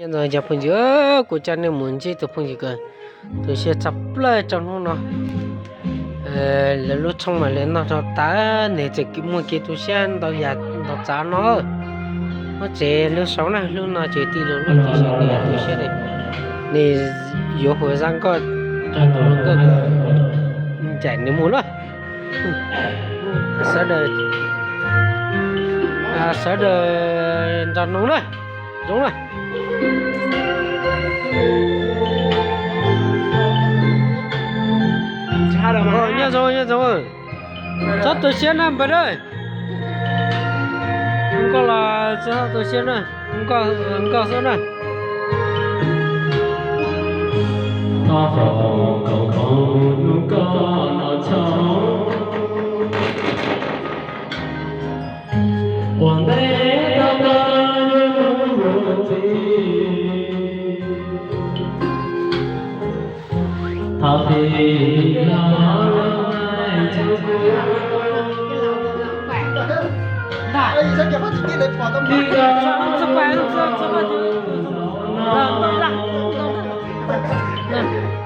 Ntxawm cov phooj ywg, kuv coj nej mus ntsib tus phooj ywg kawm tu siab tshaj plaws rau hnub no. Lawv lub tshooj mas lawv noj rau tas, nws tseem muaj kev tu siab ntau yam ntau tsav no. Muab tsev lub saud na, lub no ces tij laug lub tu siab, nws yuav hu zaj nkauj rau tus hluas nkauj ncaim nws mus na. Sawv daws, sawv daws nrog mloog na, zoo na. Nyob zoo, nyob zoo. Txhob tu siab na npawg na. Nkauj los txhob tu siab na, nkauj xwb na. Ua ntej tau koj yuav mus txiv, thov txim los hais rau kuv.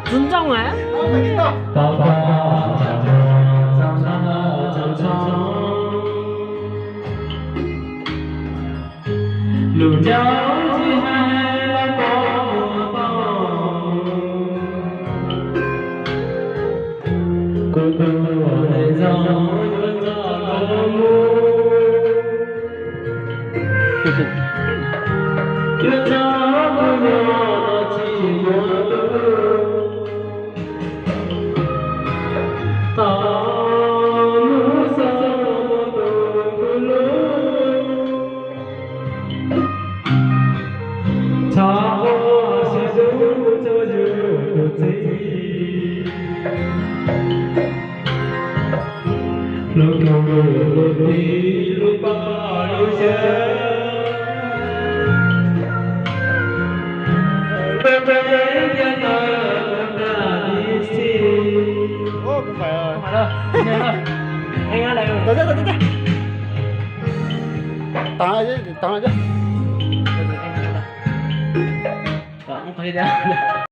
Txiv ntxawm, lub caij tsis hais los pom muaj tau, kuv tus neeg zoo yuav txog kuv lub, yuav txog kuv nyuam no tsis muaj lub. Tau hnub xaus mus tus kuv lub, txhob ua siab dub rau yus tus txiv. Lub ntuj lub tib lub paj lub yawg, peb peb thiaj tau tag ib txhis.